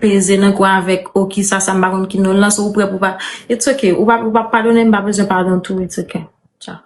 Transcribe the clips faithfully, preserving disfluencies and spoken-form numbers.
peze nan kwen avèk, o, kisa sa, m pa konn ki non l lan, so ou prè pou pa, it's okay. Ou pa, ou pa padone m, m pa bezwen padon tou, it's okay. Tchao.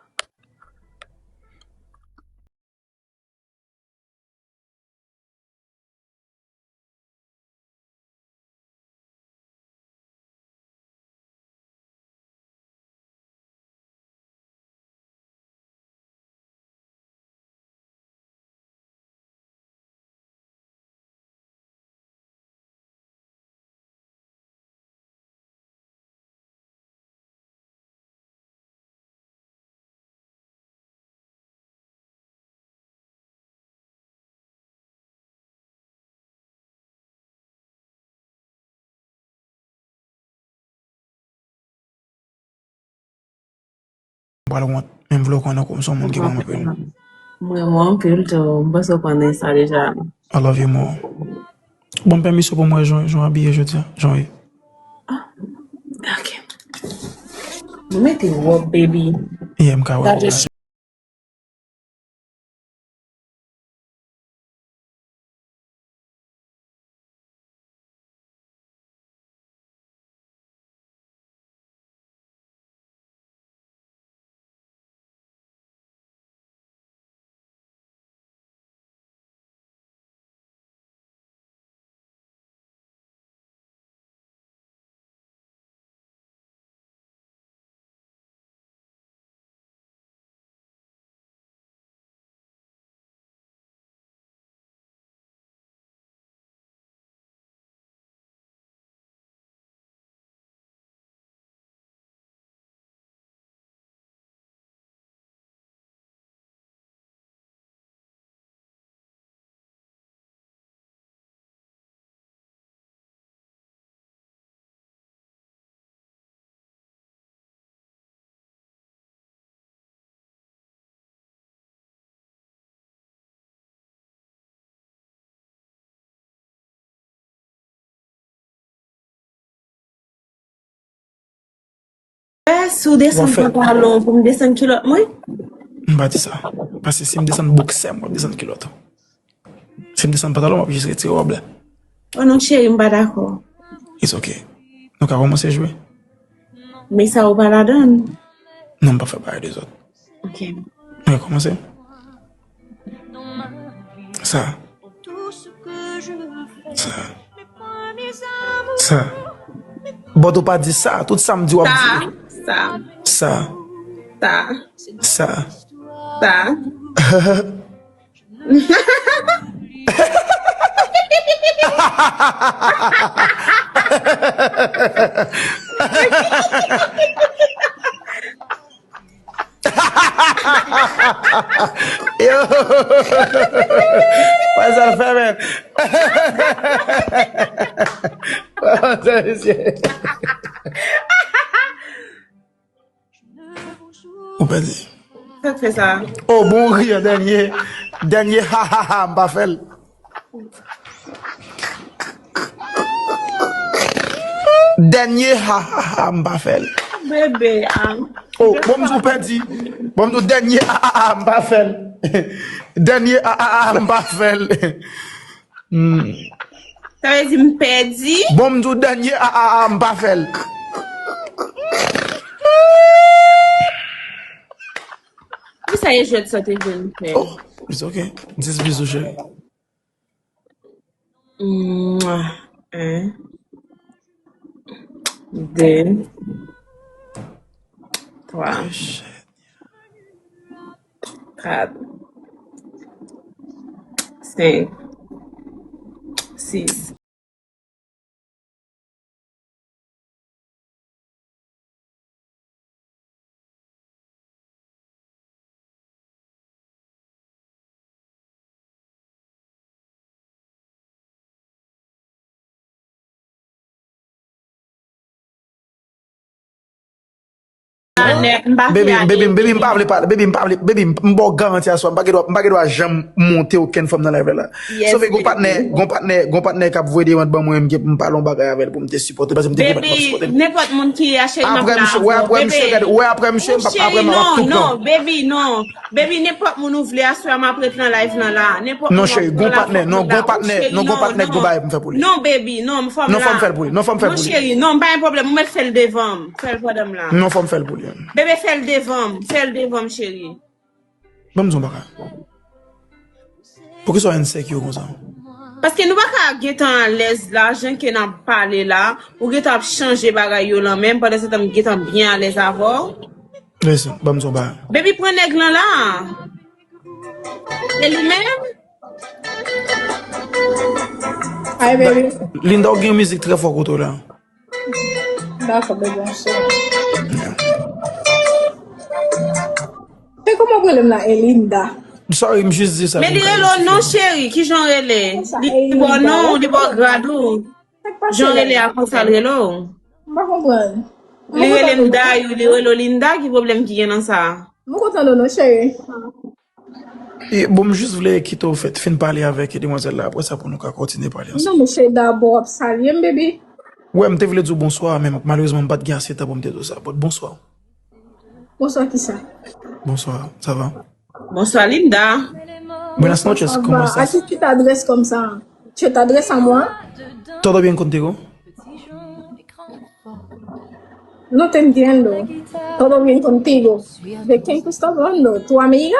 M pral wont. Men m vle w konnen kòm se yon moun ki renmen m anpil. M renmen w anpil tou. M panse w konnen sa deja. I love you more. Ban m pèmisyon pou m wè jan, jan w abiye jodi a. Jan w ye. Ah, ok. Nou mete wòb, baby. Yeah, m ka wè wòb la. Eh, si w desann pantalon pou m desann kilòt mwen? M pa di sa. Paske si m desann boksè m, w ap desann kilòt ou. Si m desann pantalon, m ap jis retire wòb la. Oh non, cheri, m pa dakò. It's ok. Nou ka kòmanse jwe? Men sa ou pa ladan l. Non, m pa fè bagay dezòd. Ok. Nou ka kòmanse? Sa. Sa. Sa. Bòt ou pa di sa. Tout sa m di w ap di. Sa. Sa. Sa. Sa. Sa. Sa. Yo! Wè sa l fè menm. Wè sa, mesye. Ou pèdi. Sa k fè sa? Oh, bon, ri an dènye. Dènye ha ha ha, m pa fè l. Dènye ha ha ha, m pa fè l. Bebe, ah. Oh, bon, m di w pèdi. Bon, m di w dènye ha ha ha, m pa fè l. Dènye ha ha ha, m pa fè l. Hmm. Sa vle di m pèdi? Bon, m di w dènye a, a, a, m pa fè l. Poukisa e jwèt sa te vle m fè? Oh, it's ok. Dis bizou, cheri. Mwa. En. De. Twa. Kat. Senk. Sis. Baby, baby, baby, m pa vle pale, baby, m pa vle, baby, m ba w garanti aswè, m pa gen dwa, m pa gen dwa janm monte okenn fanm nan live la. Sof gon patnè, gon patnè, gon patnè k ap voye demann ban mwen, m gen pou m pale yon bagay avè l pou m te sipòte l, paske m te pwomèt m ap sipòte l. Nenpòt moun ki ye a, cheri, m ap la avè w. Wè apre misye, gade, wè apre misye, m p ap, apre m ap tout tan. Non, baby, non. Baby, nenpòt moun ou vle, aswè a m ap ret nan live lan la. Nenpòt moun. Non, cheri, gon patnè, non, gon patnè, non, gon patnè, gon bagay pou m fè pou li. Non, baby, non, fò m la. Non, fò m fè l pou li, non, fò m fè l pou li. Non, cheri, non, m pa gen pwoblèm, ou mèt fè l devan m. Fè l pandan m la. Non, fò m fè l pou li. Bebe, fè l devan m, fè l devan m, cheri. Ban m di w yon bagay. Poukisa w ensèkyo konsa? Paske nou pa ka gentan alèz la, jan ke n ap pale la, ou gentan ap chanje bagay yo lan menm, pandan se tan m gentan byen alèz avè w. Listen, ban m di w yon bagay. Baby, pran nèg lan la. E li menm? Ay, baby. Linda, w gen yon mizik trè fò kote w la. Dakò, baby, I'm sorry. Se kòman w rele m la, Elinda? Sorry, m jis di sa. Men li rele w non, cheri. Kijan w rele? Li ba w non, li ba w grad ou. Jan w rele a, konsa l rele w. M pa konprann. Li rele m Dayou, li rele w Linda, ki pwoblèm ki gen nan sa? M kontan non, non, cheri. E, bon, m jis vle kite w fè, fin pale avèk demwazèl la, apre sa pou nou ka kontinye pale ansanm. Non, mesye, dabò w ap salye m, baby. Wè, m te vle di w bonswa, men malerezman, m pa t gen ase tan pou m te di w sa. But bonswa. Bonswa, kisa? Bonswa, ça va? Bonswa, Linda. Buenas noches, ¿cómo estás? ¿A quién tú te adresas como esa? ¿Yo te adreso a mwen? ¿Todo bien contigo? No te entiendo. ¿Todo bien contigo? ¿De quién tú estás hablando? ¿Tu amiga?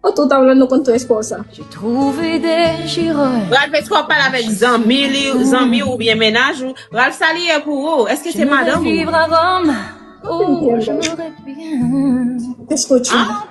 ¿O tú estás hablando con tu esposa? Ralph, èske w ap pale avèk zanmi li, zanmi w oubyen mennaj ou? Ralph, sa li ye pou ou? Èske se madanm ou? No te entiendo. Te escucho. Ah?